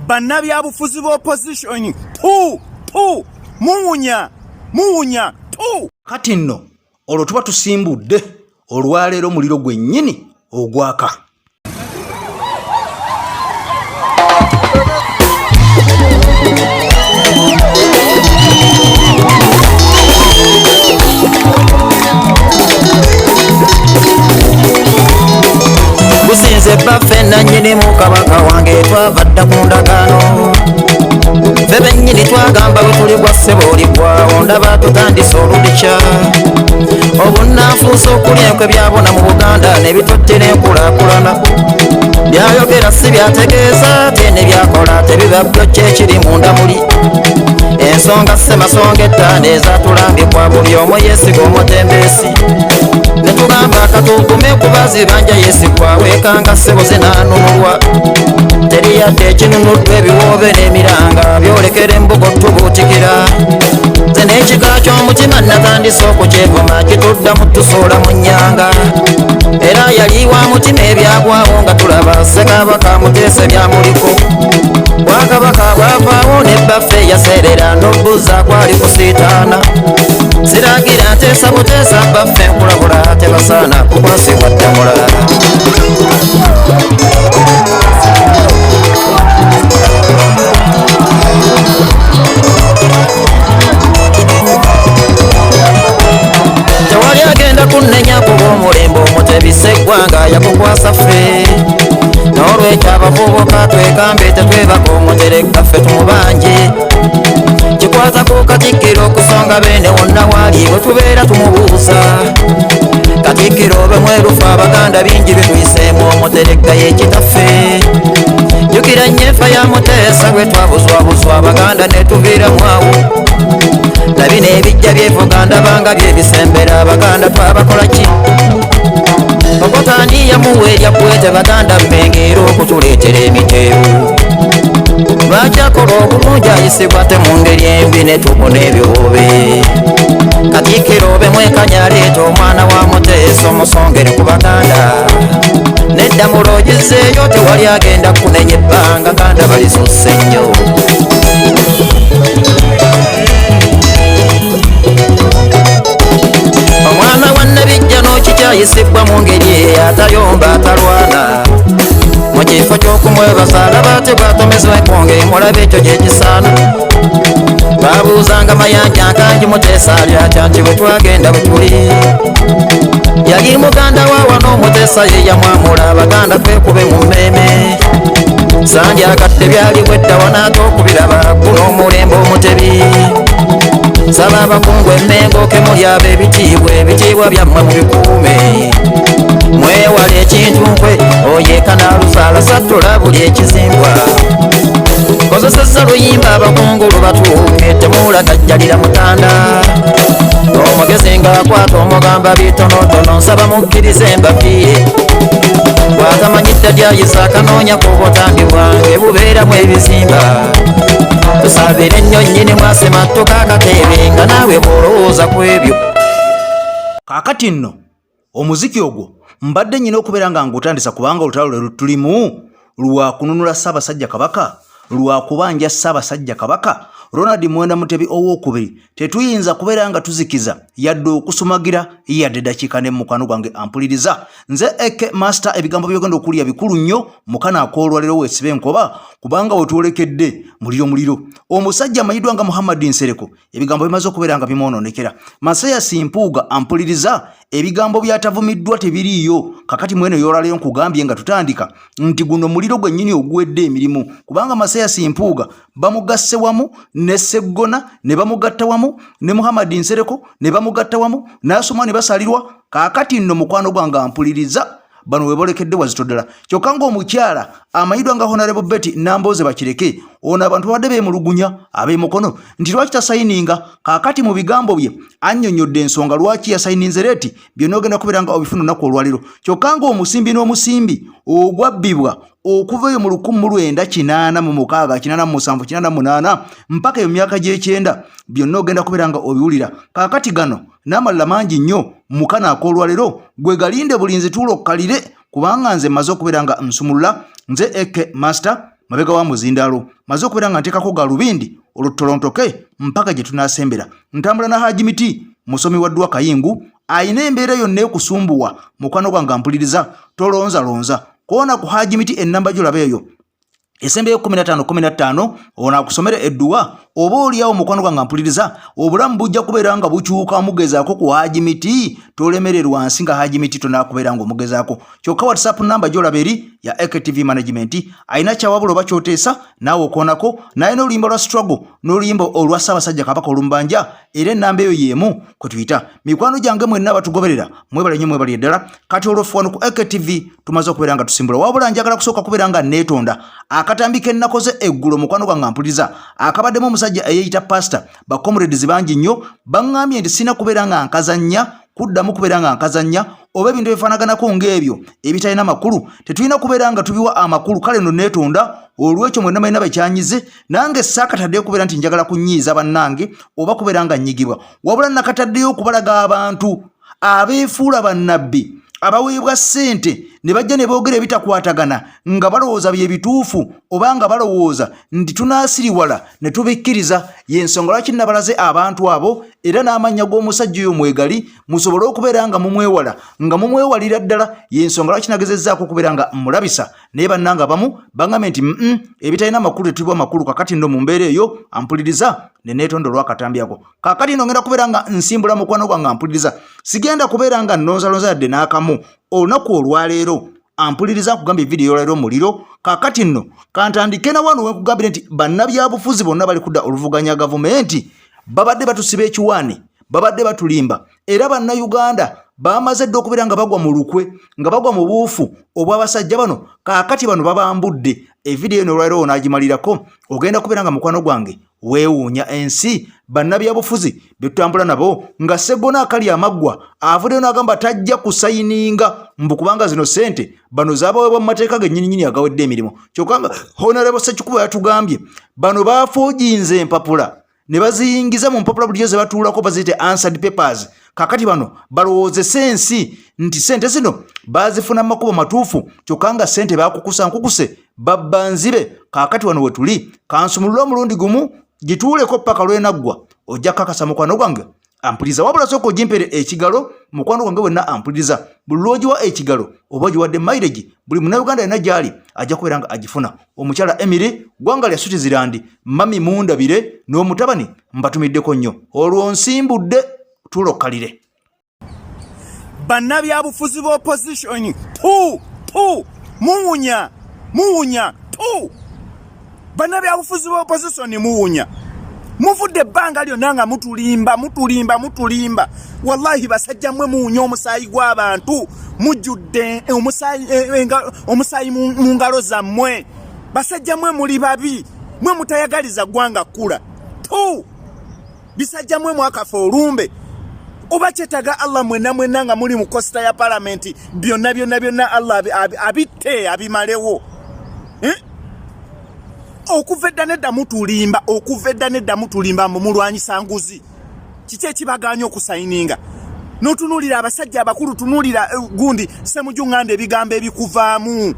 Bannabyabufuzi b'opposition tu tu muwunya muwunya tu. Kati nno olwo tuba tusimbudde olwaleero omuliro gwennyini ogwaka. Gusinze bbaffe nannyinimu kabaka wange, twava dda ku ndagaano. Ffe bennyini twagamba bwe tuli gwa ssebo oligwawo. Ndaba tutandise oludikya obunnanfuusa okulya enkwe byabona mu Buganda ne bitottera enkulaakulana. Byayogera si byategeeza, ate ne byakola tebiba byo. Kyekiri munda muli ensonga ssemasonga ettaano ezatulambikwa. Buli omu yeesiga omutembeesi, ne tugamba katugume kuba zibanja yeesigwa. Weekanga ssebo zinaanunulwa, teri yadde ekinunuddwa. Ebiwoobe n'emiranga byolekera embugo tubuutikira. Nze n'ekika ky'omutima natandise okukyevuma, kituddamu tusuula mu nnyanga. Era yali wa mutima ebyagwawo nga tulaba Ssekabaka Muteesa byamuliko. Bwakabaka bwavaawo ne bbaffe yaseerera n'obbuza kwali kusiitaana. Siragira nteesa buteesa, bbaffe nkulabula, tebasaana kukwasibwa ddamula. Tewali agenda kunnenya kuba omulembe omutebisa eggwanga yakukwasa ffe. N'olwekyo abavubuka twekambe, tetwebaka, omutereka ffe tumubanje. Kikwata ku Katikkiro okusonga beene wonna waali bwe tubeera tumubuuza. Katikkiro obe mwerufu, Abaganda bingi bituyiseemu, omutereka yekitaffe. Jjukira nnyo enfa ya Muteesa bwe twabuzwabuzwa Abaganda netuviiramu awo. Na bino ebijja byevuga ndabanga byebisembera. Abaganda twabakola ki? Okotani yamuwa erya Kwete, Baganda mmengeera okutuleetera emiteeru. Lwaki akola obulungi ayisibwa te mu ngeri embi ne tubona ebiwoobe? Katikkiro obe mwekanya, aleeta omwana wa Muteesa omusongere ku Baganda. Neddamulo ogizeeyo, tewali agenda kunenya ebbanga ganda balisusse nnyo. Omwana wa Nabijja n'okikyayisibwa mu ngeri eyo, atayomba atalwana. Mu kifo ky'okumwebaza alaba ate bwatomezebwa ekonge, mulaba ekyo gyekisaana. Babuuzanga Mayanja nkangi Muteesa ali atya, nti bwe twagenda bwe tuli. Yali muganda wa wano, Omuteesa ye yamwamula. Abaganda twekube mu mmeeme, sandyagadde byaliwo edda wanaate okubiraba. Guno omulembe omutebi, saba abakungu emmengo kemuli ab'ebitiibwa, ebitiibwa byammwe mubikuume. Mwewale ekintu nkwe oyekanaaluzaala sattula buli ekizimbwa. Kozesezza luyimba abakungu lubatuuke, temulagajjalira mutanda. Omugezi ng'akwata omugamba bitonotono, nsaba mukkirize mbafiire. Bw'atamanyi dda lyayisa akanoonya ku butambi bwange bubeeramu ebizimba. Tusabire ennyo nnyini mwasimattuka akateebe nga naawe bw'olowooza ku ebyo. Kaakati nno omuziki ogwo mbadde nnyina okubeera nga ngutandisa kubanga olutalo lwe tulimu lwa kununula Ssaabasajja Kabaka, lwa kubanja Ssaabasajja Kabaka Ronald Mwenda Mutebi Owookubiri. Tetuyinza kubeera nga tuzikiza yadde okusumagira yadde dakiika ne mukwano gwange ampuliriza. Nze Eke Master, ebigambo byogenda okulya bikulu nnyo mukana akoolwaliro. Weesibe enkoba kubanga wetwolekedde muliro muliro. Omusajja amanyiddwa nga Muhammad Nsereko ebigambo bimaze okubeera nga bimwononekera. Masayasi Mpuuga ampuliriza, ebigambo byatavumiddwa tebiriiyo. Kakati mwene yolwaleero nkugambye nga tutandika nti guno muliro gwennyini oguwedde emirimu, kubanga Masayasi Mpuuga bamugasse wamu ne Seggona, ne bamugatta wamu ne Muhammad Nsereko, ne bamugatta wamu n'asoma ne basalirwa. Kaakati nno mukwano gwange ampuliriza, bano webolekedde wazito ddala. Kyokka ng'omukyala amanyiddwa nga Honorable Betty Nambooze Bakireke ono abantu babadde beemulugunya ab'emukono nti lwaki tasayininga. Kaakati mu bigambo bye annyonnyodde ensonga lwaki yasayininze leeti. Byonna ogenda kubeera nga obifuna olunaku olwaliro. Kyokka ng'omusimbi n'omusimbi ogwabbibwa okuva eyo mu 1986, 87, 88 mpaka eyo myaka gy'ekyenda, byonna ogenda kubeera nga obiwulira. Kaakati gano n'amalala mangi nnyo mukana ak'olwaliro gwe galinde bulinzi, tuula okkalire kubanga nze mmaze okubeera nga nsumulula. Nze Eke Master. Mabega wa muzindaalo maze okubeera nga nteekako galubindi olwo tutolontoke mpaka gye tunaasembera. Ntambula na Haji Miti, musomi wa ddwa Kayingu, alina embeera yonna ekusumbuwa. Mukwano gwange ampuliriza, tolonzalonza koona ku Haji Miti, ennamba gyolaba eyo esembeyo 15 15, ono akusomera edduwa. Oba oliawo mukwano gwange ampuliriza, obulamu bujja kubeera nga bukyuka. Mugezaako ku Haji Miti, tolemererwa nsi nga Haji Miti tonakubeera nga omugezaako. Kyokka WhatsApp namba gyolaba eri ya AKTV Management, alina kyawabula oba kyoteesa naawe okoonako naye n'oluyimba lwa struggle n'oluyimba olwa Ssaabasajja Kabaka olumbanja, era ennamba eyo y'emu kwe tuyita. Mikwano gyange mwenna batugoberera, mwebale nnyo, mwebali eddala. Kati olwo ffe wano ku AKTV tumaze okubeera nga tusimbula, wabula njagala kusooka kubeera nga neetonda akatambi ke nnakoze eggulo. Mukwano gwange ampuliriza, akabaddemu omusajja eyeeyita pasita, bacomrades bangi nnyo baŋŋambye nti sirina kubeera nga nkazannya, kuddamu kubeera nga nkazannya oba ebintu ebifaanaganako ng'ebyo ebitalina makulu, tetulina kubeera nga tubiwa amakulu. Kale no neetonda olw'ekyo mwenna mwena bekyanyize. Nange saakataddeyo kubeera nti njagala kunyiiza bannange oba kubeera nga nnyigibwa, wabula nakataddeyo okubalaga abantu abeefuula bannabbi abaweebwa ssente ne bajja ne boogera ebitakwatagana nga balowooza bye bituufu oba nga balowooza nti tunaasiriwala ne tubikkiriza. Y'ensonga lwaki nabalaze abantu abo, era n'amannya g'omusajja oyo mwegali, musobole okubeera nga mumwewala, nga mumwewalira ddala. Y'ensonga lwaki nagezezzaako okubeera nga mulabisa, naye bannanga abamu baŋŋambye nti ebitalina amakulu tetubiwa makulu. Kakati nno mu mbeera eyo ampuliriza, ne neetonda olw'akatambi ako. Kakati nno ngenda kubeera nga nsimbula. Mukwano gwange ampuliriza, sigenda kubeera nga nnonzalonza yadde n'akamu olunaku olwaleero. Ampuliriza, nkugambye vidiyo yolwaleero omuliro. Kakati nno kantandike na wano wenkugambire nti bannabyabufuzi bonna bali kudda oluvuganya gavumenti babadde batusiba ekiwaani, babadde batulimba, era Bannayuganda bamaze dda okubeera nga bagwa mu lukwe, nga bagwa mu buufu obw'abasajja bano. Kaakati bano babambudde. Evidiyo eno olwaleero onaagimalirako, ogenda kubeera nga mukwano gwange weewuunya ensi bannabyabufuzi betutambula nabo, nga Seggona akali amaggwa avuddeyo n'agamba tajja kusayininga mbu kubanga zino ssente bano zabaweebwa mu mateeka gennyininyini agawedde emirimu, kyokka nga Honorable Sekikubo yatugambye bano baafuujinze empapula ne baziyingiza mu mpapula bulijjo ze batuulako baziyite answered papers. Kakati bano balowoozesa ensi nti ssente zino baazifuna mu makubo matuufu, kyokka nga ssente baakukusa nkukuse, babba nzibe. Kaakati wano we tuli, kansumulule omulundi gumu gituuleko paka lwenaggwa, ojja kakasa mukwano gwange ampuliriza. Wabula sooka ogimpere ekigalo, mukwano gwange wenna ampuliriza. Buli lwogiwa ekigalo oba ogiwadde mileage, buli Munnayuganda yenna gyali ajja kubeera nga agifuna. Omukyala Emily, ggwanga lya Switzerland, mami mundabire n'omutabani, mbatumiddeko nnyo. Olwo nsimbudde, tulokalire. Bannabyabufuzi ba opposition, tu tu muwunya, muwunya tu. Bannabyabufuzi ba opposition muwunya, muvudde ebbanga lyonna nga mutulimba, mutulimba, mutulimba. Wallahi basajja mmwe muwunya omusaayi gw'abantu, mujjudde omusaayi mu ngalo zammwe. Basajja mmwe muli babi, mwe mutayagaliza ggwanga kkula tu. Bisajja mwe mwakafa olumbe, oba kyetaga Allah mwenna mwenna nga muli mu kosita ya palamenti, byonna byonna byonna Allah abitte abimalewo, eh? Okuva edda nedda mutulimba, okuva edda nedda mutulimba mbu mulwanyisa nguzi. Kiki ekibaganya okusayininga? Notunuulira abasajja abakulu, tunuulira gundi Semuju Nganda, ebigambo ebikuvaamu.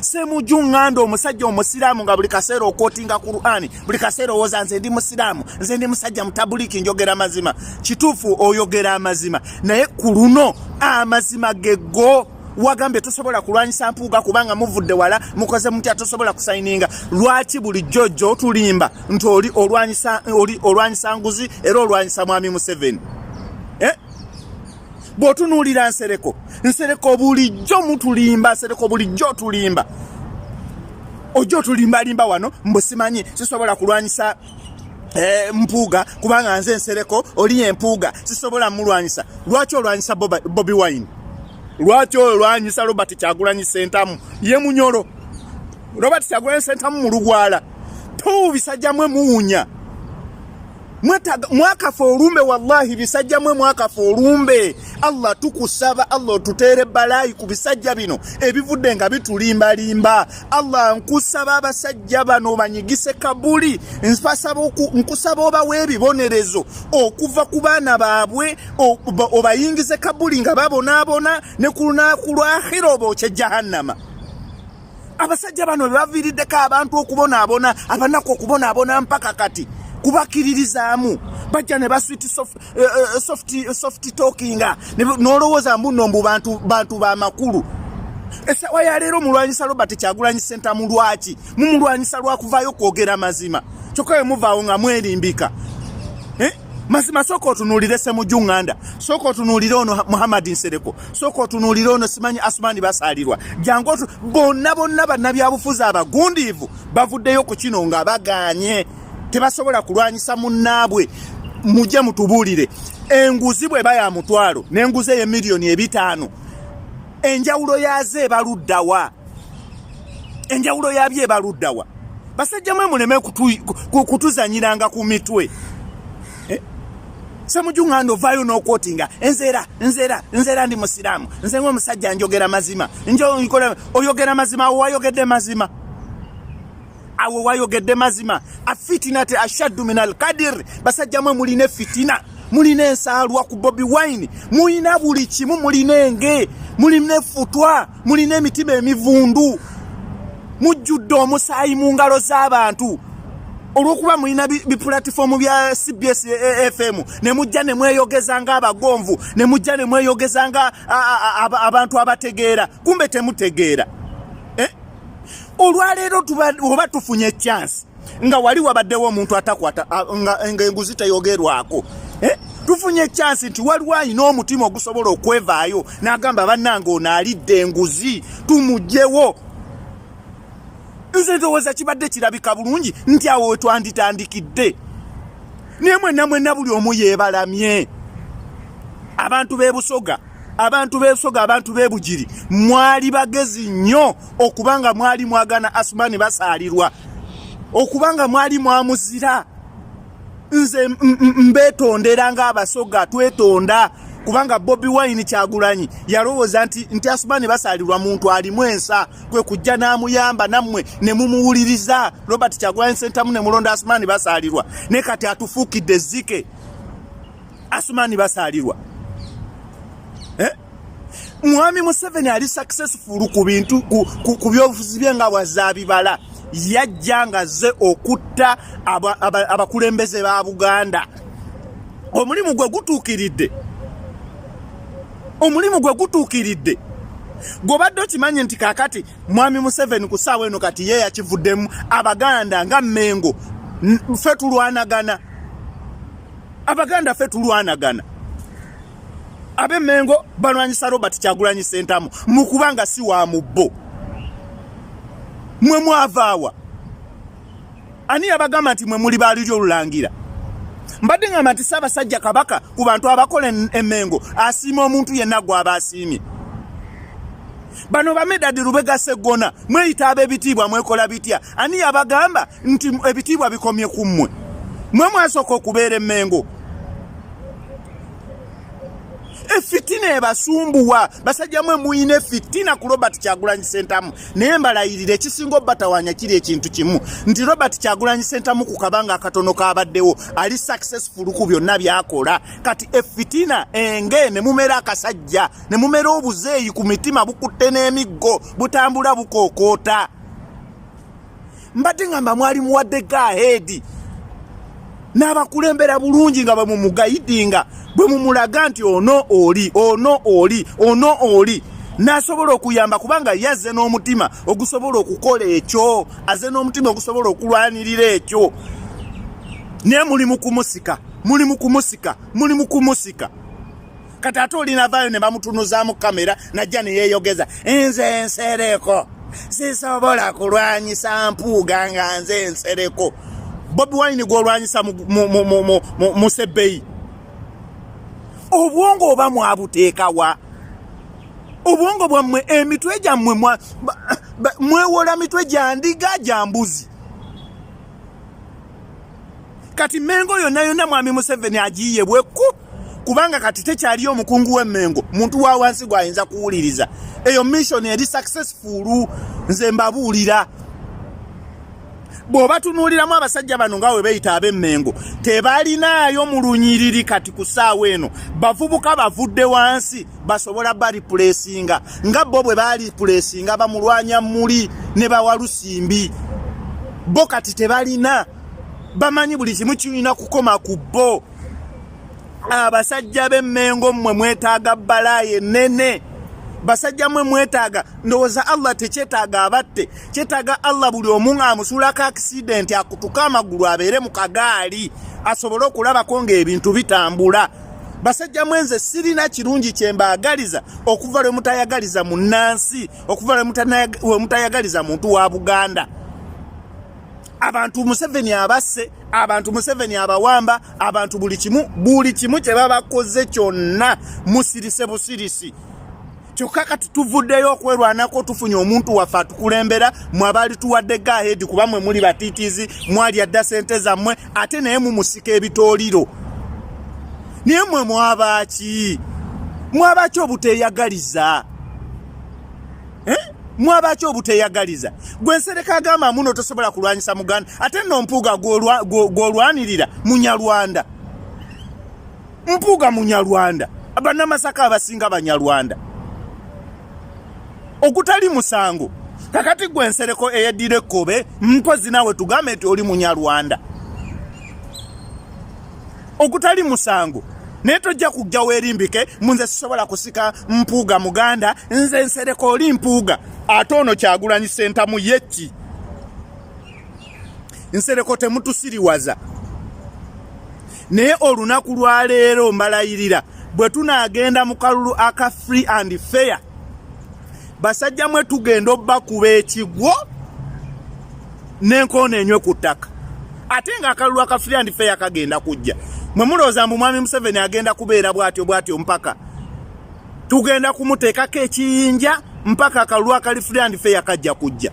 Semuju Nganda, omusajja omusiraamu, nga buli kaseera okwotinga Qur'ani, buli kaseera owooza nze ndi musiraamu, nze ndi musajja mutabuliki, njogera mazima. Kituufu oyogera amazima, naye ku luno amazima geggo wagambye tosobola kulwanyisa Mpuuga kubanga muvudde wala, mukoze mutya, tosobola kusayininga. Lwaki bulijjo jjo otulimba nti oli olwanyisa, oli olwanyisa nguzi era olwanyisa mwami Museveni, eh? Bw'otunuulira Nsereko, Nsereko bulijjo mutulimba. Nsereko bulijjo otulimba, ojja otulimbalimba wano mbu simanyi sisobola kulwanyisa Mpuuga kubanga nze Nsereko oli Empuuga sisobola mulwanyisa. Lwaki olwanyisa Bobi Wine? Lwaki olwanyisa Robert Kyagulanyi Sentamu? Ye munyolo Robert Kyagulanyi Sentamu mulugwala tu. Bisajja mwe muwunya, mwakafa olumbe. Wallahi bisajja mwe mwakafa olumbe. Allah tukusaba, Allah otuteere balaayi ku bisajja bino ebivudde nga bitulimbalimba. Allah nkusaba abasajja bano banyigise kabuli, nkusaba obawe ebibonerezo okuva ku baana baabwe, obayingize kabuli nga babonaabona, ne ku lunaku lw'akhira obookye jahannama. Abasajja bano bebaviiriddeko abantu okubonaabona, abanaku okubonaabona mpaka kati kubakkiririzaamu. Bajja ne basweet soft, soft, soft talkinga n'olowooza mbu nno mbu bantu bamakulu. Essaawa ya leero mulwanyisa Robert Kyagulanyi Ssentamu. Lwaki mumulwanyisa? Lwakuvaayo kwogera mazima. Kyokka we muvaawo nga mwerimbika, eh? Mazima sooka otunuulire Ssemujju Nganda, sooka otunuulire ono Muhammad Nsereko, sooka otunuulire ono simanyi Asumani Basaalirwa, jangu otu bonna bonna bannabyabufuzi abagundiivu bavuddeyo ku kino nga baganye, tebasobola kulwanyisa munnaabwe. Mujje mutubuulire, enguzi bweba ya mutwalo n'enguzi ey'emiliyoni 500, enjawulo yaazo ebaluddawa? Enjawulo yabyo ebaluddawa? Basajja mwe, muleme kutuzanyiranga ku mitwe, eh? Ssemujju Nganda ovaayo n'okwotinga, nzeera nzeera nzeera ndi musiraamu, nze ngaomusajja njogera mazima. Oyogera mazima? Awo wayogedde mazima? Awo wayogedde mazima? Afitinati ashaddu min alkadir. Basajja mwe, mulina efitina, mulina ensaalwa ku Bobi Wine, mulina buli kimu, mulina enge, mulina efutwa, mulina emitima emivundu, mujjudde omusaayi mu ngalo z'abantu olw'okuba mulina bipulatifoomu bya CBS FM, ne mujja ne mweyogeza ng'abagonvu, ne mujja ne mweyogeza nga abantu abategeera, kumbe temutegeera, eh? Olwaleero oba tufunye chance nga wali wabaddewo omuntu atakwata nga enguzi teyogerwako, eh? Tufunye chance nti waliwo alina omutima ogusobola okwevaayo n'agamba, bannange, ono alidde enguzi, tumugyewo. Nze ndowooza kibadde kirabika bulungi nti awo wetwanditandikidde, naye mwenna mwenna buli omu yeebalamye. Abantu b'e Busoga, abantu b'e Busoga, abantu b'e Bugiri, mwali bagezi nnyo okubanga mwali mwagana Asumani Basaalirwa, okubanga mwali mwamuzira. Nze mbeetondera ng'Abasoga, twetonda kubanga Bobi Wine Kyagulanyi yalowooza nti Asumani Basaalirwa muntu alimu ensa, kwe kujja n'amuyamba, nammwe ne mumuwuliriza Robert Kyagulanyi Sentamu, ne mulonda Asumani Basaalirwa. Ne kati atufuukidde ezzike Asumani Basaalirwa, eh? Mwami Museveni ali successful ku bintu ku byobufuzi bye nga bwazaabibala. Yajja nga ze okutta abakulembeze ba Buganda. Omulimu gwe gutuukiridde, omulimu gwe gutuukiridde. Gwobadde okimanyi nti kakati mwami Museveni ku ssaawa eno kati ye yakivuddemu. Abaganda nga Mengo ffe tulwanagana, Abaganda ffe tulwanagana. Ab'Emmengo balwanyisa Robert Kyagulanyi Sentamu mu kubanga si wa mu bo. Mwe mwavaawa? Ani yabagamba nti mwe muli baaliri olulangira? Mbadde ngamba nti Ssaabasajja Kabaka ku bantu abakola Emmengo asiima omuntu yenna gw'aba asiimye. Bano bamedadi Lubega Seggona, mweyita ab'ebitiibwa, mwekola bitya? Ani yabagamba nti ebitiibwa bikomye ku mmwe? Mwe mwasooka okubeera Emmengo. Efitina ebasumbuwa. Basajja mwe, muyina efitina ku Robert Kyagulanyi Sentamu, naye mbalayirira, ekisinga obatawanya kiri ekintu kimu, nti Robert Kyagulanyi Sentamu ku kabanga akatono kabaddewo ali successful ku byonna byakola. Kati efitina enge ne mumera akasajja, ne mumera obuzeeyi ku mitima, bukutte n'emiggo, butambula bukookoota. Mbadde ngamba mwali muwadde go ahead n'abakulembera bulungi nga bwe mumugayidinga, bwe mumulaga nti ono oli, ono oli, ono oli, n'asobola okuyamba, kubanga yazze n'omutima ogusobola okukola ekyo, azze n'omutima ogusobola okulwanirira ekyo. Naye muli mu kumusika, muli mu kumusika, muli mu kumusika. Kati ate olinavaayo ne bamutunuzaamu kamera, najja ne yeeyogeza, nze Nsereko sisobola kulwanyisa Mpuuga nga nze Nsereko. Bobi Wine gw'olwanyisa mu sebbeyi, obwongo oba mwabuteekawa? Obwongo bwammwe, emitwe gyammwe, mwewola mitwe gya ndiga, gya mbuzi. Kati Mengo yonna yonna mwami Museveni agiyiye bwekku, kubanga kati tekyaliyo omukungu w'Emmengo, muntu wa wansi gw'ayinza kuwuliriza. Eyo mission eri successful. Nze mbabuulira. Bw'obatunuuliramu abasajja bano nga bwe beeyita ab'Emmengo, tebalinaayo mu lunyiriri kati ku ssaawa eno bavubuka bavudde wansi basobola balipulesinga nga bo bwe balipulesinga bamulwanya muli ne bawalusimbi. Bo kati tebalina, bamanyi buli kimu kirina kukoma ku bo. Abasajja b'Emmengo mmwe mwetaaga balaayi ennene. Basajja mmwe mwetaaga, ndowooza Allah tekyetaaga abatte, kyetaaga Allah buli omu ng'amusuulako akisidenti akutuke amagulu abeere mu kagaali asobole okulabako ng'ebintu bitambula. Basajja mwe nze sirina kirungi kye mbaagaliza okuva lwe mutayagaliza munnansi, okuva lwe mutayagaliza muntu wa Buganda. Abantu Museveni abasse, abantu Museveni abawamba, abantu buli kimu, buli kimu kye babakoze kyonna musirise busirisi. Kyokka kati tuvuddeyo okwerwanako, tufunye omuntu waffe atukulembera. Mwe abaali tuwadde go-ahead, kuba mwe muli batiitiizi, mwalya dda sente zammwe, ate naye mumusika ebitooliro. Naye mwe mwabaaki? Mwabaaki obuteeyagaliza? Eh? Mwabaki obuteyagaliza? Gwe Nsereko agamba muno tosobola kulwanyisa Muganda, ate nno Mpuuga gw'olwanirira Munyarwanda. Mpuuga Munyarwanda, Bannamasaka abasinga Banyarwanda, ogutali musango. Kakati gwe Nsereko eyeddira ekkobe, mpozi naawe tugambe nti oli Munyarwanda ogutali musango, naye tojja kujja weerimbike munze sisobola kusika Mpuuga Muganda. Nze Nsereko oli Mpuuga, ate ono Kyagulanyi Sentamu yekki? Nsereko temutusiriwaza. Naye olunaku lwaleero mbalayirira, bwe tunaagenda mu kalulu aka free and fair, basajja mwe tugenda obbakuba ekigwo n'enkoona enywe ku ttaka. Ate nga akalulu aka free and fair kagenda kujja, mwe mulowooza mbu mwami Museveni agenda kubeera bw'atyo bw'atyo mpaka tugenda kumuteekako ekiyinja, mpaka akalulu akali free and fair kajja kujja.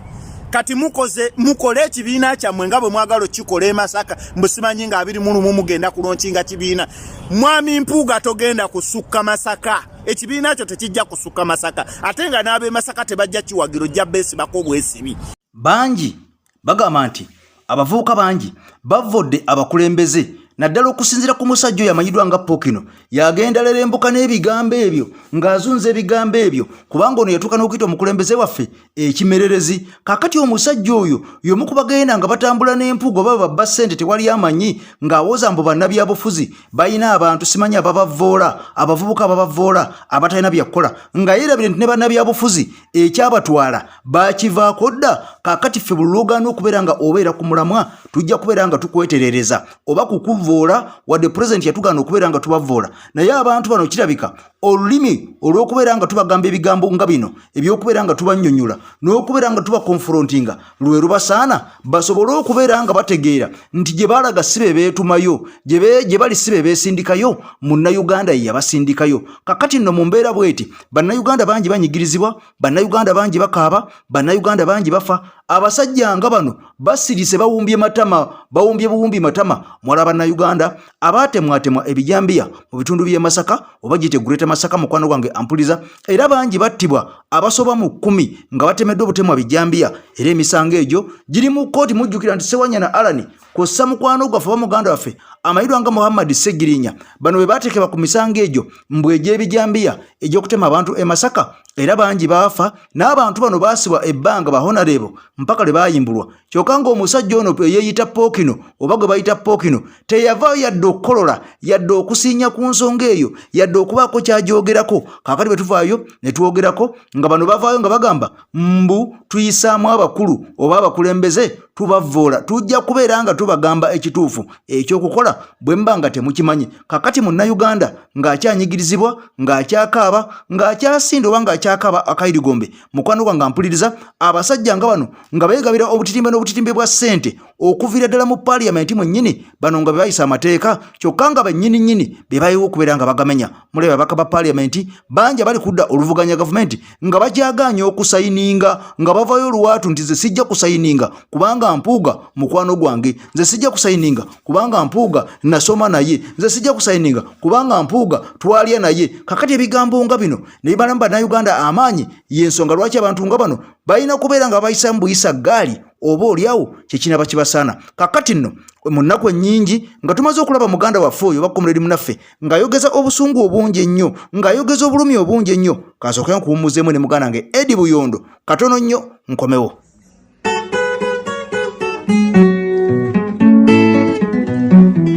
Kati mukoze mukole ekibiina kyammwe nga bwe mwagala okukikola e Masaka, mbu simanyi nga 21 mugenda kulonkinga kibiina. Mwami Mpuuga, togenda kusukka Masaka. Ekibiina kyo tekijja kusukka Masaka, ate nga n'ab'e Masaka tebajja kiwagira, ojja beesibako obwesibi. Bangi bagamba nti abavubuka bangi bavodde abakulembeze, naddala okusinziira ku musajja oyo amanyiddwa nga Pokino. Yagenda lerembuka n'ebigambo ebyo ng'azunza ebigambo ebyo, kubanga ono yatuuka n'okuyita omukulembeze waffe ekimererezi. Kakati omusajja oyo y'omu ku bagenda nga batambula n'empuuga oba babba ssente tewali amanyi, ng'awoza mbu bannabyabufuzi balina abantu simanyi ababavoola, abavubuka ababavoola abatalina byakukola, nga yeerabire nti ne bannabyabufuzi ekyabatwala bakivaako dda. Kakati ffe buli lwogaana okubeera nga obeera ku mulamwa, tujja kubeera nga tukweterereza oba kukuvoola. Wadde pulezidenti yatugaana okubeera nga tubavoola, naye abantu bano kirabika olulimi olw'okubeera nga tubagamba ebigambo nga bino ebyokubeera nga tubannyonnyola n'okubeera nga tubakonfrontinga lwe lubasaana, basobole okubeera nga bategeera nti gye baalaga si be beetumayo, gye bali si be beesindikayo, Munnayuganda ye yabasindikayo. Kakati nno mu mbeera bweti, Bannayuganda bangi banyigirizibwa, Bannayuganda bangi bakaaba, Bannayuganda bangi bafa. Abasajja nga bano basirise, bawumbye matama, bawumbye buwumbi matama. Mwala Bannayuganda abaatemwatemwa ebijambiya mu bitundu by'e Masaka, oba giyite Greater Masaka, mukwano gwange ampuliza, era bangi battibwa, abasoba mu 10 nga batemeddwa obutemwa bijambiya, era emisango egyo giri mu kkooti. Mujjukira nti Sewanyana Alani kw'ossa mukwano gwaffe oba muganda waffe amanyiddwa nga Muhammad Segirinya, bano be baateekebwa ku misango egyo mbu egy'ebijambiya egy'okutema abantu e Masaka, era bangi baafa. N'abantu bano baasibwa ebbanga ba honorable mpaka lwe baayimbulwa. Kyokka ng'omusajja ono eyeeyita Pookino oba gwe bayita Pookino teyavaayo yadde okukolola, yadde okusiinya ku nsonga eyo, yadde okubaako ky'agyogerako. Kaakati bwe tuvaayo ne twogerako, nga bano bavaayo nga bagamba mbu tuyisaamu abakulu oba abakulembeze, tubavvoola. Tujja kubeera nga tubagamba ekituufu ekyokukola bwe muba nga temukimanyi. Kakati Munnayuganda ng'akyanyigirizibwa, ng'akyakaaba, ng'akyasinda oba ng'akyakaaba akayirigombe, mukwano gwange ampuliriza, abasajja nga bano nga beegabira obutitimbe n'obutitimbe bwa ssente okuviira ddala mu paaliyamenti mwennyini, bano nga be bayisa amateeka, kyokka nga bennyini nnyini be bayiwa okubeera nga bagamenya. Mulaba ababaka ba paaliyamenti bangi abali kudda oluvuganya gavumenti nga bakyagaanye okusayininga, nga bavayo oluwaatu nti nze sijja kusayininga kubanga Mpuuga mukwano gwange, nze sijja kusayininga kubanga Mpuuga nasoma naye, nze sijja kusayininga kubanga Mpuuga twalya naye. Kakati ebigambo nga bino ne bibalamu Bannayuganda amaanyi. Y'ensonga lwaki abantu nga bano balina kubeera nga bayisa mu buyisa ggaali. oba oliawo kyekinaba kibasaana. Kakati nno mu nnaku ennyingi nga tumaze okulaba muganda waffe oyo oba komuledi munaffe ng'ayogeza obusungu obungi ennyo, ng'ayogeza obulumi obungi ennyo, kansooke nkuwummuzeemu ne muganda wange Edi Buyondo katono nnyo nkomewo.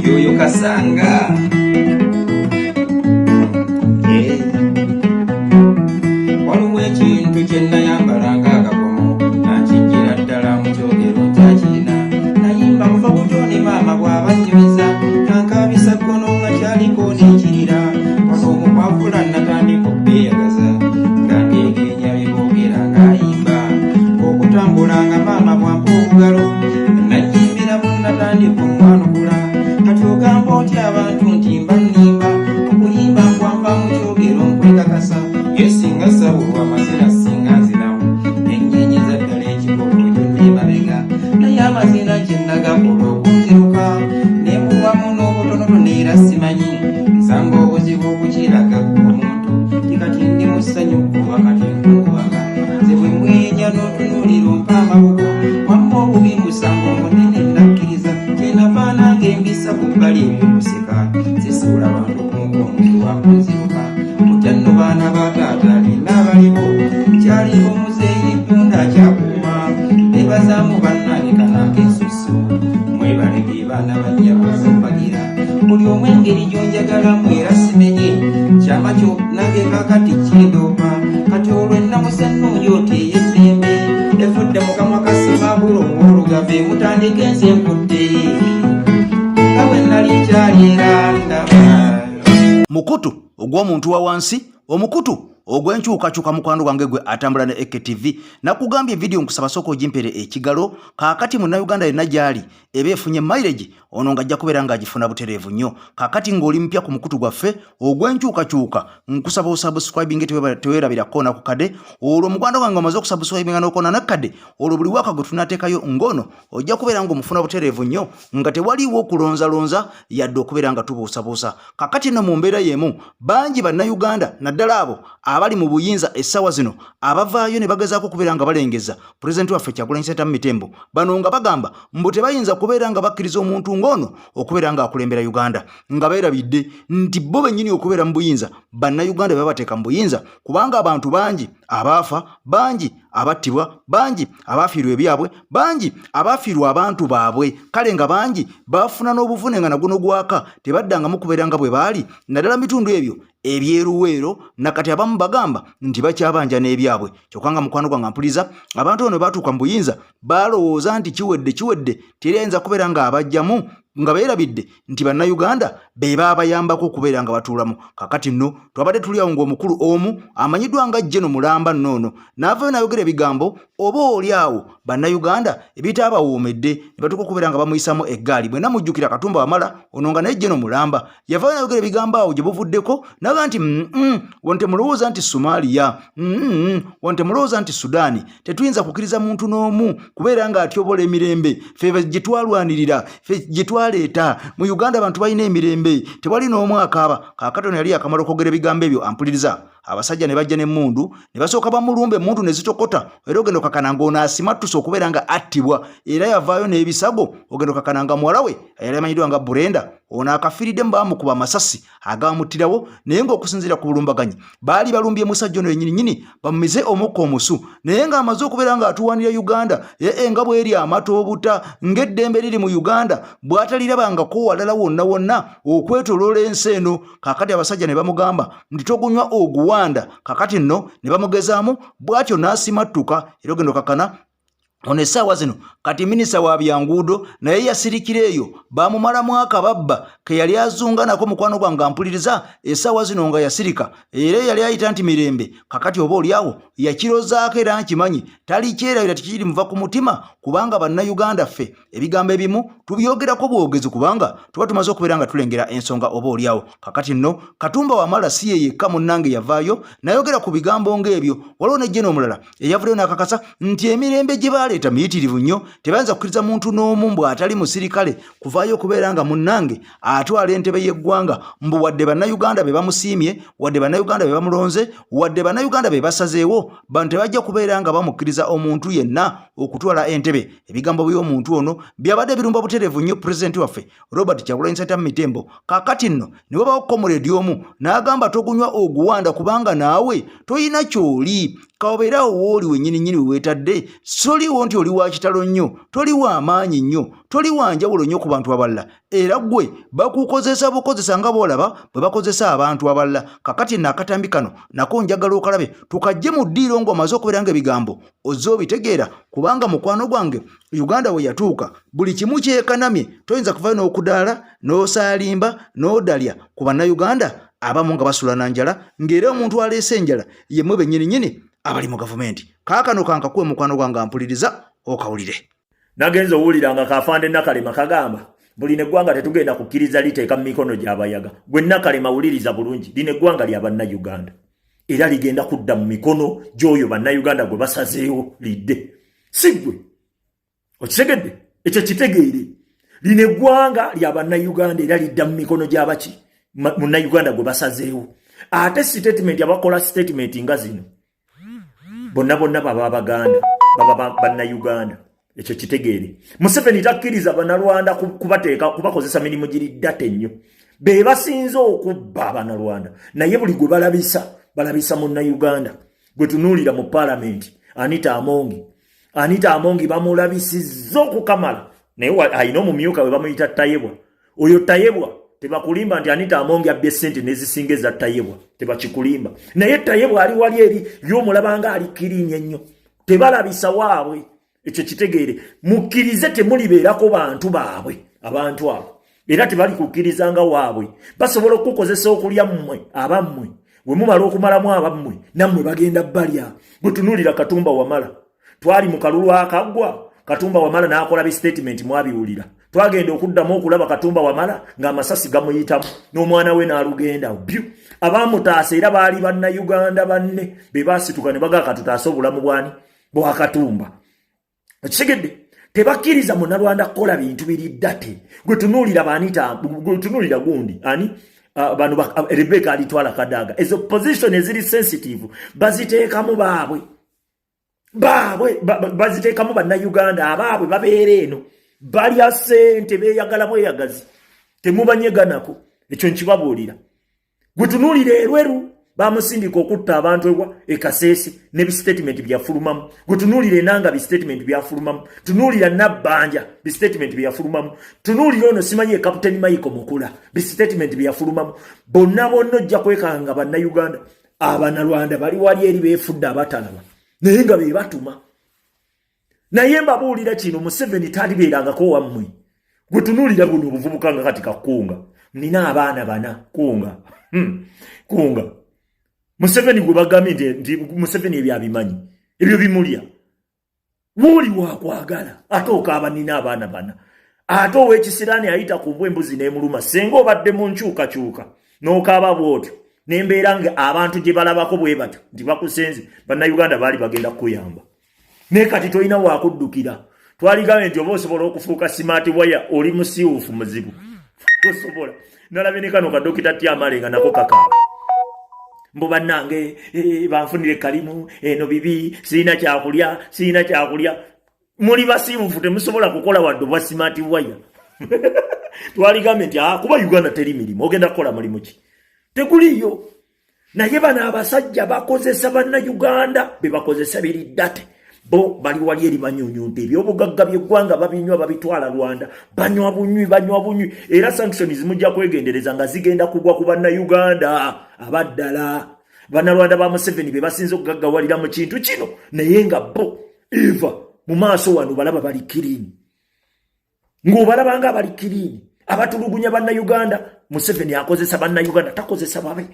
Yoyo Kasanga waliwo ekintu kye nayambala ng'akakomo nankijjira ddala mu kyogero nkyakirina nayimba kuva buto ne maama bw'aba nnyumiza kankaabisa ggono nga kyaliko n'ekirira wano omukwafula natandika okubyeyagaza nga ndeegeenya bye boogera ng'ayimba okutambula nga maama bwampa obugalo najimbira munatandika omwanukula kati ogamba otya abantu nti mba nnimba okuyimba nkwamba mu kyogero nkwekakasa ye singa sabulwa amazina singa nziramu nenyenyeza ddala ekikolo gyonna emabega naye amazina gye nagakola okunziruka nembuwamu n'obutonotono era simanyi nsanga obuzibu okukiraga omuntu ti kati ndi mu ssanyu kuba kati nkungubaga nze bwe mwenya n'otunuulira ompa amaboko wamma obubi musango munene nakkiriza kyenava nange mbisa ku bbali ebyokuseka sisuula bantu ku mugongo wakunziruka mutya nno baana ba taata nina abaliwo kyali omuzeeyi ddunda akyakuuma bebazaamu bannange kanaka ensusu mwebale ge baana bannyabo okumbagira buli omu engeri gyonjagalamu era simenye kyama kyo nange kakati kindoopa kati olwo ennamusa ennungi oti ey'eddembe evudde mu kamwa ka ssemabula ow'olugave mutandika ensi enkutte nga bwe nali nkyali era ndaba Mukutu ogw'omuntu wa wansi, omukutu ogw'enkyukakyuka mukwano gwange gwe atambula ne AKTV. Nakugambye vidiyo nkusaba sooka ogimpere ekigalo. Kaakati munnayuganda yenna gy'ali eba efunye mileage ono ng'ajja kubeera ng'agifuna butereevu nnyo. Kaakati ng'oli mupya ku mukutu gwaffe ogw'enkyukakyuka, nkusaba osubscribinge, teweerabira kukoona ku kade. Olwo mukwano gwange omaze okusubscribinga n'okoona n'akade, olwo buli waka gwe tunateekayo ng'ono ojja kubeera ng'omufuna butereevu nnyo nga tewaliiwo okulonzalonza yadde okubeera nga tubuusabuusa. Kakati nno mu mbeera y'emu bangi bannayuganda naddala abo abali mu buyinza essaawa zino abavaayo ne bagezaako okubeera nga balengeza pulezidenti waffe Kyagulanyi Ssentamu Mitembo, bano nga bagamba mbu tebayinza kubeera nga bakkiriza omuntu ng'ono okubeera ng'akulembera Uganda, nga beerabidde nti bo bennyini okubeera mu buyinza bannayuganda be babateeka mu buyinza, kubanga abantu bangi abaafa, bangi abattibwa, bangi abaafiirwa ebyabwe, bangi abaafiirwa abantu baabwe, kale nga bangi baafuna n'obuvune nga naguno gwaka tebaddangamu kubeera nga bwe baali, naddala mu bitundu ebyo ebyeruweero nakati abamu bagamba nti bakyabanja n'ebyabwe. Kyokka nga mukwano gwange ampuliza, abantu bano baatuuka mu buyinza balowooza nti kiwedde kiwedde, teri ayinza kubeera ng'abajjamu, nga beerabidde nti bannayuganda be baabayambako okubeera nga batuulamu. Kakati nno twabadde tuli awo ng'omukulu omu amanyiddwa nga Jeno Mulamba nnoono n'avaayo n'ayogera ebigambo oba oli awo bannayuganda ebitaabawoomedde ne batuuka okubeera nga bamuyisamu eggaali. Bwenna mujjukira Katumba Wamala ono nga naye Jeno Mulamba yavaayo n'ayogera ebigambo awo gye buvuddeko n'aga nti wano temulowooza nti Somalia, wano temulowooza nti Sudaani, tetuyinza kukkiriza muntu n'omu kubeera ng'atyobola emirembe ffe gye twalwanirira, ffe gye twaleeta mu Uganda. Abantu balina emirembe, tewali n'omu akaaba. Kaakati ono yali yakamala okwogera ebigambo ebyo ampuliriza, abasajja ne bajja n'emmundu ne basooka bamulumba, emmundu ne zitokota, era ogenda okakana ng'ono asimattuse okubeera nga attibwa, era yavaayo n'ebisago. Ogenda okakana nga muwala we eyali amanyiddwa nga Brenda ono akafiiriddemu, baamukuba amasasi agamuttirawo, naye ng'okusinziira ku bulumbaganyi baali balumbye musajja ono yennyini nnyini bamumize omukka omusu, naye ng'amaze okubeera ng'atuwanira Uganda ee nga bw'eri amata obuta ng'eddembe liri mu Uganda bw'atalirabangako walala wonna wonna okwetoloola ensi eno. Kaakati abasajja ne bamugamba nti togunywa oguwanda. Kaakati nno ne bamugezaamu bw'atyo n'asimattuka, era ogenda okakana ono essaawa zino kati minisita wa byanguudo, naye yasirikira eyo bamumalamu akababba ke yali azunga nako. Mukwano gwange ampuliriza, essaawa zino nga yasirika era yali ayita nti mirembe, kakati oba oliawo yakirozaako era nkimanyi talikyerabira, tekiri muva ku mutima, kubanga bannayuganda ffe ebigambo ebimu tubyogerako bwogezi kubanga tuba tumaze okubeera nga tulengera ensonga oba oliawo. Kakati nno Katumba Wamala si ye yekka munnange yavaayo nayogera ku bigambo ng'ebyo, waliwo ne Jeno omulala eyavuddeyo n'akakasa nti emirembe gye baali baleeta miyitirivu nnyo. Tebayinza kukkiriza muntu n'omu mbu atali musirikale kuvaayo okubeera nga munnange atwala entebe y'eggwanga, mbu wadde Bannayuganda be bamusiimye, wadde Bannayuganda be bamulonze, wadde Bannayuganda be basazeewo, bano tebajja kubeera nga bamukkiriza omuntu yenna okutwala entebe. Ebigambo by'omuntu ono byabadde birumba butereevu nnyo pulezidenti waffe Robert Kyagulanyi Ssentamu Mitembo. Kaakati nno ne wabawo komuleedi omu n'agamba togunywa oguwanda kubanga naawe toyina ky'oli, kaobeere awo wooli wennyini nnyini we weetadde, soliwo nti oli wa kitalo nnyo, toli wa maanyi nnyo, toli wa njawulo nnyo ku bantu abalala, era ggwe bakukozesa bukozesa nga bw'olaba bwe bakozesa abantu abalala. Kakati nno akatambi kano nako njagala okalabe, tukajje mu ddiiro ng'omaze okubeera ng'ebigambo ozze obitegeera, kubanga mukwano gwange Uganda we yatuuka buli kimu kyekanamye, toyinza kuvayo n'okudaala n'osaalimba n'odalya ku Bannayuganda abamu nga basula na njala, ng'era omuntu aleese enjala yemmwe bennyininyini abali mu gavumenti. Kaakano kankakuwe mukwano gwange ampuliriza okawulire. Nagenze owulira nga kafande Nakalema kagamba buli neggwanga tetugenda kukkiriza liteeka mu mikono gy'abayaga. Gwe Nakalema wuliriza bulungi, lino eggwanga lya Bannayuganda era ligenda kudda mu mikono gy'oyo Bannayuganda gwe basazeewo lidde, si ggwe. Okitegedde? Ekyo kitegeere, lino eggwanga lya Bannayuganda era lidda mu mikono gy'abaki Munnayuganda gwe basazeewo. Ate sitatimenti, abakola sitatimenti nga zino bonna bonna baba Baganda, baba Bannayuganda. Ekyo kitegeere. Museveni takkiriza Banalwanda kubateeka kubakozesa mirimu giri ddata ennyo. Be basinze okubba Abanalwanda, naye buli gwe balabisa balabisa Munnayuganda. Gwe tunuulira mu paalamenti Anita Amongi, Anita Amongi bamulabisizza okukamala, naye alina omumyuka we bamuyita Tayebwa. Oyo Tayebwa tebakulimba nti Anita Amongi abbye ssente nezisinga eza Tayebwa, tebakikulimba. Naye Tayebwa ali wali eri y'omulabanga ali kirinya ennyo, tebalabisa waabwe. Ekyo kitegeere, mukkirize temulibeerako bantu baabwe abantu abo, era tebali kukkirizanga waabwe. Basobola okukukozesa okulya mmwe abammwe, we mumala okumalamu abammwe nammwe bagenda balya. Gwe tunuulira Katumba Wamala, twali mu kalulu akaggwa, Katumba Wamala n'akola bi statement mwabiwulira. Twagenda okuddamu okulaba Katumba Wamala ng'amasasi gamuyitamu n'omwana we n'alugenda byu. Abaamutaasa era baali Bannayuganda banne be baasituka ne bagaa katutaase obulamu bwani bwa Katumba. Okitegedde? Tebakkiriza Munalwanda kukola bintu biri ddate. Gwe tunuulira baanita, gwe tunuulira gundi ani, bano Rebecca alitwala Kadaga, ezo position eziri sensitive baziteekamu baabwe, baabwe baziteekamu Bannayuganda abaabwe babeera eno balya ssente, beeyagala bweyagazi, temubanyeganako. Ekyo nkibabuulira. Gwe tunuulira Erweru, bamusindika okutta abantu ewa Ekaseese ne bistatement byafulumamu. Gwe tunuulira Enanga, bistatement byafulumamu. Tunuulira Nabbanja, bistatement byafulumamu. Tunuulira ono simanyi Captain Michael Mukula, bistatement byafulumamu. Bonna bonna ojja kwekanga Bannayuganda Abanalwanda bali wali eri beefudde abatalaba, naye nga be batuma. Naye mbabuulira kino, Museveni talibeerangako wammwe. Gwe tunuulira buno obuvubuka nga kati kakunga, nina abaana bana kunga, kunga Museveni gwe bagambye nti Museveni ebyo abimanyi, ebyo bimulya wuuli wakwagala, ate okaaba nina abaana bana. Ate ow'ekisiraani ayita ku mbwa embuzi n'emuluma. Singa obadde mu nkyukakyuka n'okaaba bw'otyo n'embeera nga abantu gye balabako bwe batyo nti bakusenze, Bannayuganda baali bagenda kukuyamba, naye kati tolina wakuddukira. Twaligambye nti oba osobola okufuuka smart wire, oli musiiwuufu muzibu, tosobola. Nalabye ne kano ka Dokita Tyamale nga nako kakaaba mbu bannange, banfunire kalimu eno bibi, sirina kyakulya, sirina kyakulya. Muli basiiwuufu, temusobola kukola wadde obwa smart wire. Twaligambye nti kuba Uganda teri mirimu, ogenda kukola mulimu ki? Teguliyo. Naye bano abasajja bakozesa Bannayuganda be bakozesa biri ddate. Bo bali wali eri banyunyunta ebyobugagga by'eggwanga, babinywa, babitwala Rwanda, banywa bunywi, banywa bunywi. Era sanctions mujja kwegendereza nga zigenda kugwa ku Bannayuganda abaddala. Bannalwanda ba Museveni be basinze okugaggawalira mu kintu kino, naye nga bo eva mu maaso wano balaba bali kirini, ng'obalaba nga abali kirini abatulugunya Bannayuganda. Museveni akozesa Bannayuganda, takozesa babe.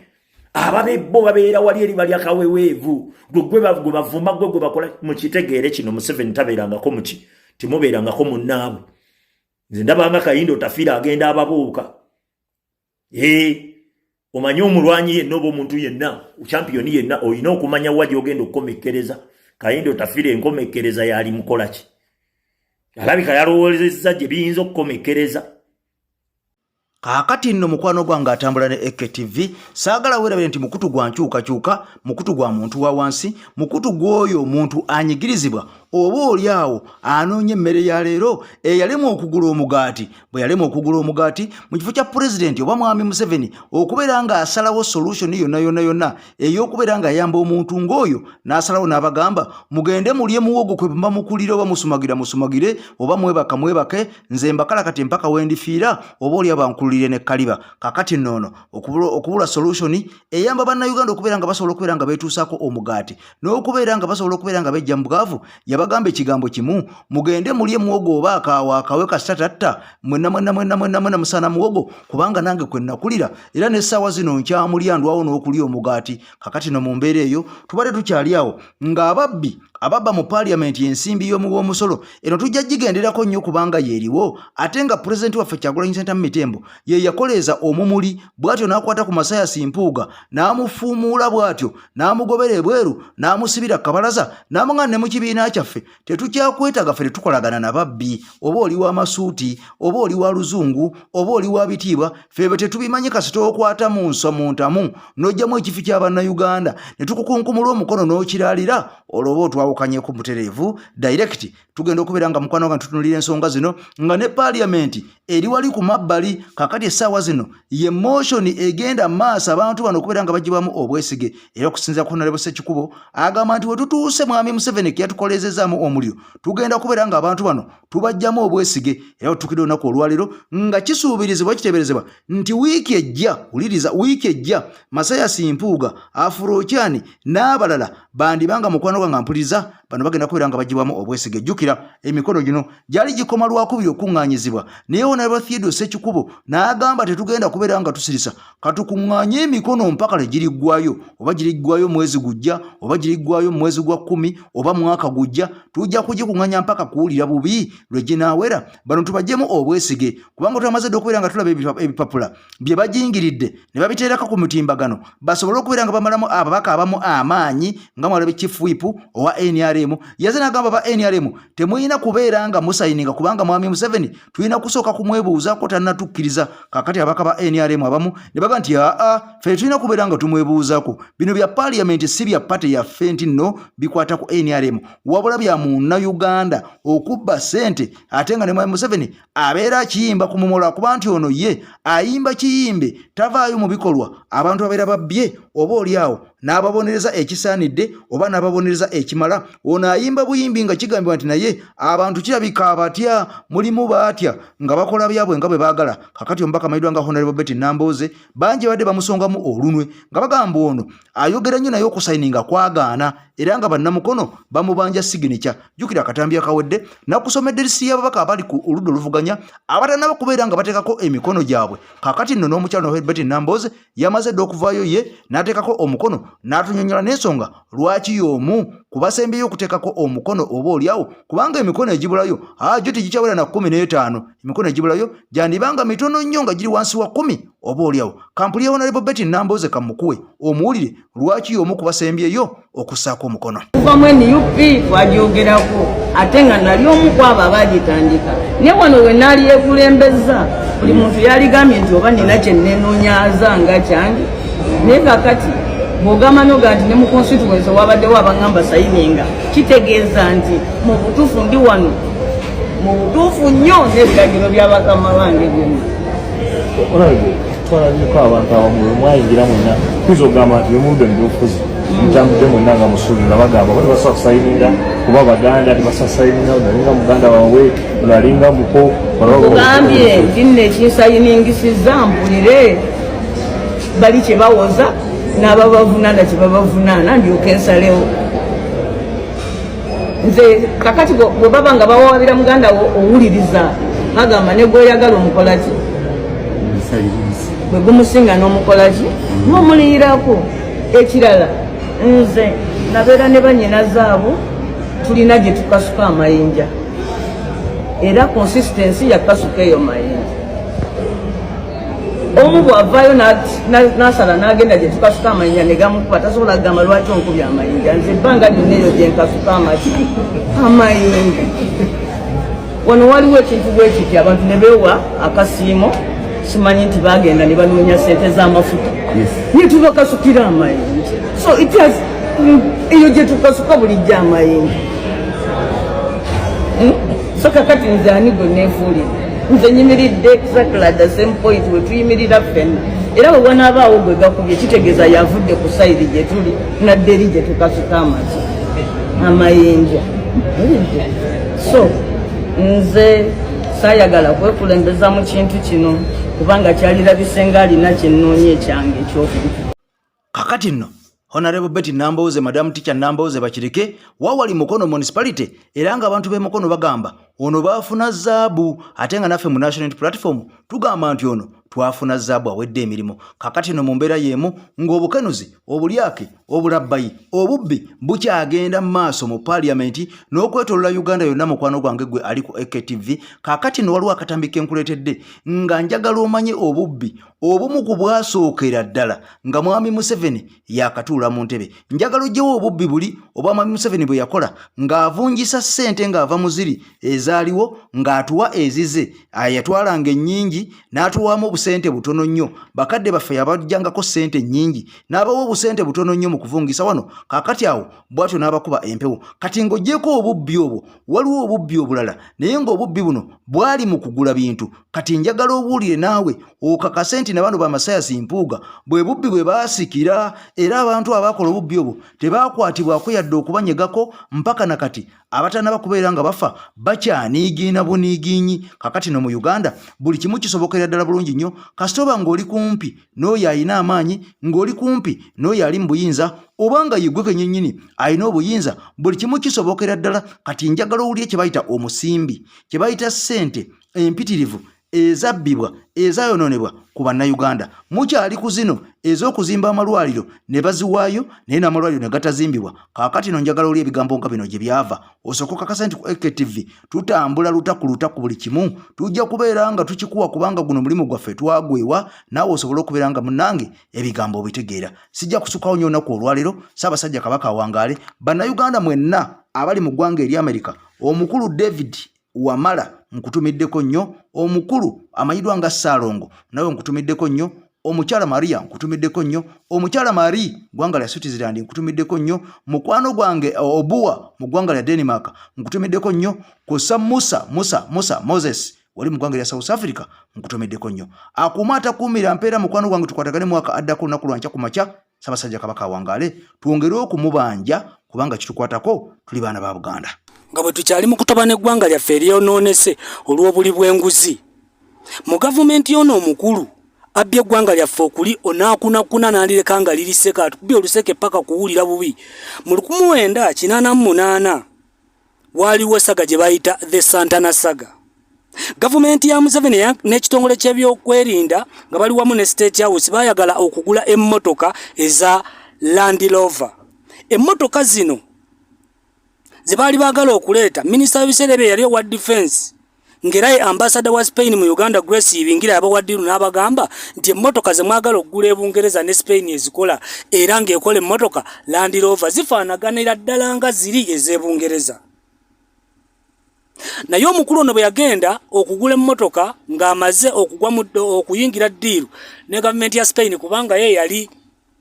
Ababe bo babeera wali eri balya kaweweevu, gwe gwe bavuma, gwe gwe bakola. Mukitegeere kino, Museveni tabeerangako muki, temubeerangako munnaabwe. Nze ndabanga Kayindo Otafiire agenda ababuuka. Omanyi omulwanyi yenna oba omuntu yenna, champiyoni yenna, olina okumanya wa gy'ogenda okukomekkereza. Kahinda Otafiire enkomekkereza yali mukola ki? Alabika yalowoozezza gye biyinza okukomekkereza. Kaakati nno mukwano gwange atambula ne AKTV, saagala weerabire nti mukutu gwa nkyukakyuka, mukutu gwa muntu wa wansi, mukutu gw'oyo omuntu anyigirizibwa oba oli awo anoonya emmere ya leero eyalemwa okugula omugaati. Bwe yalemwa okugula omugaati mu kifo kya pulezidenti oba mwami Museveni okubeera ng'asalawo solution yonna yonna yonna ey'okubeera ng'ayamba omuntu ng'oyo, n'asalawo n'abagamba mugende mulye muwogo kwe muba mukulira, oba musumagira musumagire, oba mwebaka mwebake, nze mbakala kati mpaka wendifiira, oba oli abankululire ne kaliba. Kakati noono okubula solution eyamba bannayuganda okubeera nga basobola okubeera nga beetuusaako omugaati n'okubeera nga basobola okubeera nga bejja mu bwavu, yabagamba ekigambo kimu, mugende mulye muwogo oba akaawa akawe kasita tatta, mwenna mwenna mwenna mwenna mwenna musaana muwogo, kubanga nange kwe nakulira era n'essaawa zino nkyamulya, ndwawo n'okulya omugaati. Kakati no mu mbeera eyo tubadde tukyali awo ng'ababbi ababba mu paaliyamenti ensimbi y'omuwa omusolo eno tujja gigenderako nnyo kubanga yeeriwo, ate nga pulezidenti waffe Kyagulanyi Ssentamu Mitembo ye yakoleeza omumuli bw'atyo n'akwata ku Mathias Mpuuga n'amufuumuula bw'atyo n'amugobera ebweru n'amusibira kabalaza n'amugamba ne mu kibiina kyaffe tetukyakwetaaga, ffe tetukolagana na babbi, oba oli wa masuuti oba oli wa luzungu oba oli wa bitiibwa, ffe bwe tetubimanyi, kasita okwata mu nsa mu ntamu n'ojjamu ekifi kya Bannayuganda ne tukukunkumula omukono n'okiraalira, olwo oba otwawukanyeko butereevu direct. Tugenda okubeera nga mukwano nga tutunulira ensonga zino nga ne paaliyamenti eri wali ku mabbali. Kakati essaawa zino ye motion egenda maaso abantu bano okubeera nga bagibwamu obwesige, era okusinziira ku Honorable Ssekikubo agamba nti wetutuuse mwami Museveni keyatukoleezezaamu omuliro, tugenda kubeera nga abantu bano tubajjamu obwesige. Era wetutukidde olunaku olwaleero nga kisuubirizibwa kiteeberezebwa nti wiiki ejja, wuliriza, wiiki ejja Mathias Mpuuga, Afurokyani n'abalala bandibanga mukwano gwange mpuliriza bano bagenda kubeera nga bagibwamu obwesige. Jjukira emikono gino gyali gikoma lwakubiri okuŋŋaanyizibwa, naye Honorable Theodore Ssekikubo n'agamba tetugenda kubeera nga tusirisa, katukuŋŋaanye emikono mpaka lwe giriggwayo, oba giriggwayo mwezi gujja oba giriggwayo mwezi gwa 10 oba mwaka gujja, tujja kugikuŋŋaanya mpaka kuwulira bubi lwe ginaawera, bano tubaggyemu obwesige, kubanga twamaze dda okubeera nga tulaba ebipapula bye bajingiridde ne babiteerako ku mutimbagano basobole okubeera nga bamalamu ababaka abamu amaanyi, nga mwalabe Chief Whip owa NRM yaze n'agamba ba NRM temulina kubeera nga musayininga kubanga mwami Museveni tulina kusooka kumwebuuzaako tannatukkiriza. Kakati ababaka ba NRM abamu ne bagamba nti aa, ffe tulina kubeera nga tumwebuuzaako, bino bya paaliyamenti si bya pate yaffe nti nno bikwata ku NRM, wabula bya munnayuganda okubba ssente, ate nga ne mwami Museveni abeera akiyimba ku mumwa lwakuba nti ono ye ayimba kiyimbe tavaayo mu bikolwa, abantu abeera babbye oba oli awo n'ababonereza ekisaanidde oba n'ababonereza ekimala. Ono ayimba buyimbi nga kigambibwa nti naye abantu kirabika abatya mulimu baatya nga bakola byabwe nga bwe baagala. Kakati omubaka amanyiddwa nga Honorable Betty Nambooze bangi babadde bamusongamu olunwe nga bagamba ono ayogera nnyo naye okusayininga kwagaana, era nga bannamukono bamubanja siginica. Jjukira akatambi akawedde nakusomedde lisiti y'ababaka abali ku oludda oluvuganya abatannaba kubeera nga bateekako emikono gyabwe. Kakati nno n'omukyala Betty Nambooze yamaze dda okuvaayo ye n'ateekako omukono n'atunyonnyola n'ensonga lwaki y'omu ku basembyeyo okuteekako omukono, oba oliawo kubanga emikono egibulayo gyo tegikyawera na 15, emikono egibulayo gyandibanga mitono nnyo nga giri wansi wa 10 oba oliawo. Kampuli ya Honorable Betty Nambooze kamukuwe omuwulire lwaki y'omu ku basembyeyo okussaako omukono. Kuva mu NUP twagyogerako ate nga nali omu ku abo abaagitandika, naye wano we naali yekulembeza buli muntu yaligambye nti oba nina kye nenoonyaza nga kyange, naye kakati bw'ogamba noga nti ne mu constituency wabaddewo abaŋŋamba sayininga, kitegeeza nti mu butuufu ndi wano mu butuufu nnyo n'ebiragiro bya bakama bange byonna. Twalabyeko abantu abamu bwe mwayingira mwenna, tuyinza okugamba nti bemuludde mu byobufuzi mutambudde mwenna nga musubi, nga bagamba oba tebasobola kusayininga kuba Baganda, tebasobola kusayininga, ono alinga muganda waabwe, ono alinga muko. Ogambye nti nno ekinsayiningisiza mpulire bali kye bawoza n'ababavunaana kye babavunaana ndyoke nsalewo. Nze kakati bwe baba nga bawawabira muganda wo owuliriza, bagamba ne gwoyagala omukolaki bwe gumusinga n'omukolaki n'omuliyirako. Ekirala nze nabeera ne banyinazaabo tulina gye tukasuka amayinja, era consistency yakasuka eyo mayinja. Omu bw'avaayo n'asala n'agenda gye tukasuka amayinja ne gamukuba, tasobola kugamba lwaki onkubye amayinja. Nze ebbanga lyonna eryo gye nkasuka amaki amayinja. Wano waliwo ekintu bwe kiti, abantu ne beewa akasiimo, simanyi nti bagenda ne banoonya sente z'amafuta ne tubakasukira amayinja. So it has eyo gye tukasuka bulijjo amayinja. So kakati nze ani gwe neefuulira? Nze nyimiridde exactly at the same point we tuyimirira ffenna, era bwe wanaabaawo gwe gakubye, kitegeeza yavudde ku side gye tuli nadda eri gye tukasuka amaki amayinja. So nze saayagala kwekulembeza mu kintu kino, kubanga kyalirabise nga alina kyennoonya ekyange ekyokulya. Kakati nno Honorable Betty Nambooze, Madam Teacher Nambooze Bakireke, wawali Mukono Municipality, era nga abantu b'e Mukono bagamba ono baafuna zaabu, ate nga naffe mu National Unity Platform tugamba nti ono twafuna zaabu, awedde emirimu. Kakati no mu mbeera y'emu ng'obukenuzi, obulyake, obulabbayi, obubbi bukyagenda mu maaso mu paaliyamenti n'okwetolola Uganda yonna. Mukwano gwange gwe ali ku AKTV, kakati no waliwo akatambi ke nkuleetedde nga njagala omanye obubbi obumu ku bwasookera ddala nga Mwami Museveni yakatuula mu ntebe. Njagala ojjewo obubbi buli obwa Mwami Museveni bwe yakola ng'avunjisa ssente, ng'ava mu ziri ezaaliwo ng'atuwa ezize. Yatwalanga ennyingi n'atuwaamu obusente butono nnyo. Bakadde baffe yabajjangako ssente nnyingi n'abawa obusente butono nnyo mu kuvungisa wano. Kaakati awo bw'atyo n'abakuba empewo. Kati ng'oggyeko obubbi obwo, waliwo obubbi obulala, naye ng'obubbi buno bwali mu kugula bintu. Kati njagala obuwulire naawe okakase nti na bano ba Mathias Mpuuga bwe bubbi bwe baasikira, era abantu abaakola obubbi obwo tebaakwatibwako yadde okubanyegako mpaka na kati. Abatanaba kubeera nga bafa bakyaniigiina buniigiinyi. Kakati no mu Uganda buli kimu kisobokera ddala bulungi nnyo kasita oba ng'oli kumpi n'oyo alina amaanyi, ng'oli kumpi n'oyo ali mu buyinza, oba nga yeggwe kenyennyini alina obuyinza, buli kimu kisobokera ddala. Kati njagala owulire kye bayita omusimbi, kye bayita ssente empitirivu ezabbibwa, ezayonoonebwa ku Bannayuganda. Mukyali ku zino ez'okuzimba amalwaliro ne baziwaayo, naye n'amalwaliro ne gatazimbibwa. Kaakati no njagala oli ebigambo nga bino gye byava, osooka okakasa nti ku AKTV tutambula luta ku luta ku buli kimu, tujja kubeera nga tukikuwa, kubanga guno mulimu gwaffe twagwewa, naawe osobole okubeera nga munnange ebigambo obitegeera. Sijja kusukawo nnyo olunaku olwaleero. Ssaabasajja Kabaka awangaale. Bannayuganda mwenna abali mu ggwanga eri Amerika, omukulu David Wamala nkutumiddeko nnyo, omukulu amanyiddwa nga Ssaalongo nawe nkutumiddeko nnyo, omukyala Maria nkutumiddeko nnyo, omukyala Marie ggwanga lya Switzerland nkutumiddeko nnyo, mukwano gwange Obua mu ggwanga lya Denmark nkutumiddeko nnyo, kusa Musa Musa Musa Moses wali mu ggwanga lya South Africa nkutumiddeko nnyo. Akuuma atakuumira mpeera, mukwano gwange, tukwatagane mwaka addako olunaku lwankya ku makya. Ssaabasajja Kabaka awangaale, twongere okumubanja kubanga kitukwatako, tuli baana ba Buganda. Nga bwe tukyali mu kutoba n'eggwanga lyaffe eryonoonese olw'obuli bw'enguzi mu gavumenti y'ono omukulu abbye eggwanga lyaffe okuli onaakunakuna n'alireka nga liri seka, atukubye oluseke paka kuwulira bubi. Mu 1988 waaliwo saga gye bayita The Santana Saga. Gavumenti ya Museveni n'ekitongole ky'ebyokwerinda nga bali wamu ne State House baayagala okugula emmotoka eza Land Rover. Emmotoka zino ze baali baagala okuleeta, minisita w'ebiseera ebyo yali owa defense ng'era ye ambasada wa Spain mu Uganda Grace Ibingira yabawa ddiiru n'abagamba nti emmotoka ze mwagala okugula e Bungereza ne Spain ezikola, era ng'ekola emmotoka Land Rover zifaanaganira ddala nga ziri ez'e Bungereza. Naye omukulu ono bwe yagenda okugula emmotoka ng'amaze okugwa mu okuyingira ddiiru ne gavumenti ya Spain, kubanga ye yali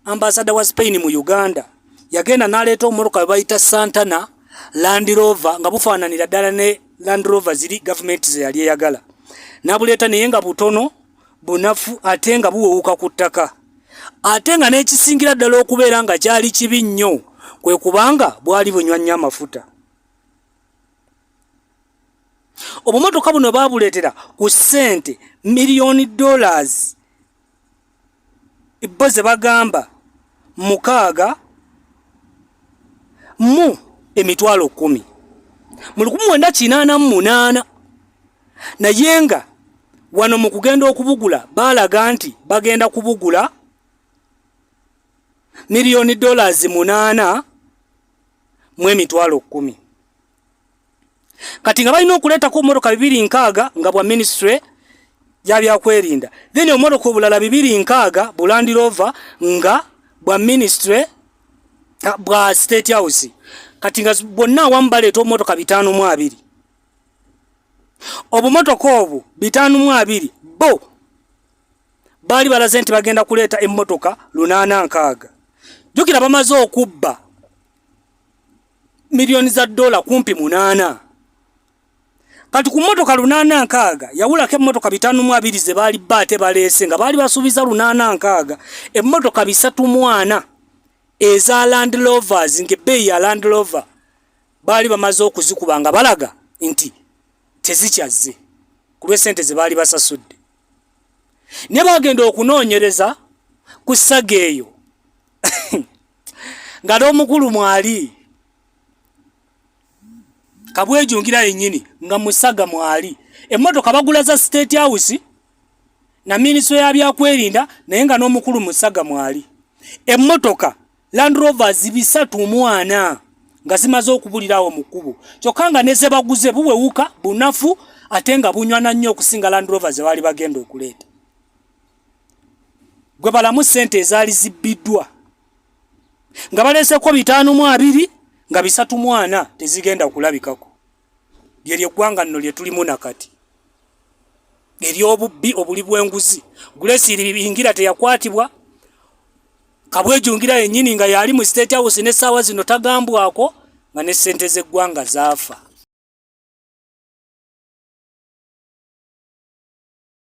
ambasada wa Spain mu Uganda, yagenda n'aleeta omumotoka bwe bayita Santana Land Rover nga bufaananira ddala ne Land Rover ziri gavumenti ze yali eyagala, n'abuleeta naye nga butono, bunafu, ate nga buwewuka ku ttaka, ate nga n'ekisingira ddala okubeera nga kyali kibi nnyo kwe kubanga bwali bunywa nnyo amafuta. Obumotoka buno baabuleetera ku ssente miliyoni dollars bo ze bagamba 6 mu 100,000 mu 1988, naye nga wano mu kugenda okubugula baalaga nti bagenda kubugula miliyoni dollars 8 mu 10,000. Kati nga balina okuleetako obumotoka 260 nga bwa ministry. yabyakwerinda then obumotoka obulala 260 bu Land Rover nga bwa ministry bwa State House. Kati nga bonna awamu baleeta obumotoka 520. Obumotoka obwo 520 bo baali balaze nti bagenda kuleeta emmotoka 860. Jjukira bamaze okubba miliyoni za dola kumpi 8. Kati ku mmotoka 860 yawulako emmotoka 520 ze baali bba ate baleese nga baali basuubiza 860, emmotoka 340 eza Land Rovers ng'ebbeeyi ya Land Rover baali bamaze okuzikuba nga balaga nti tezikyazze ku lw'essente ze baali basasudde. Naye baagenda okunoonyereza ku ssaga eyo nga n'omukulu mwali Kabwejungira yennyini nga musaga mwali. Emmotoka bagula za State House na minisitule ya byakwerinda naye nga n'omukulu musaga mwali. Emmotoka Land Rovers 340 nga zimaze okubulira awo mu kkubo, kyokka nga ne ze baguze buwewuka bunafu ate nga bunywana nnyo okusinga Land Rover ze baali bagenda okuleeta. Gwe balamu ssente ezaali zibbiddwa nga baleeseko 520 nga 340 tezigenda kulabikako. Lyeryo eggwanga nno lye tulimu nakati ery'obubbi obuli bw'enguzi. Grace Ibingira teyakwatibwa, Kabwejungira yennyini nga yali mu State House n'essaawa zino tagambwako, nga ne ssente z'eggwanga zaafa.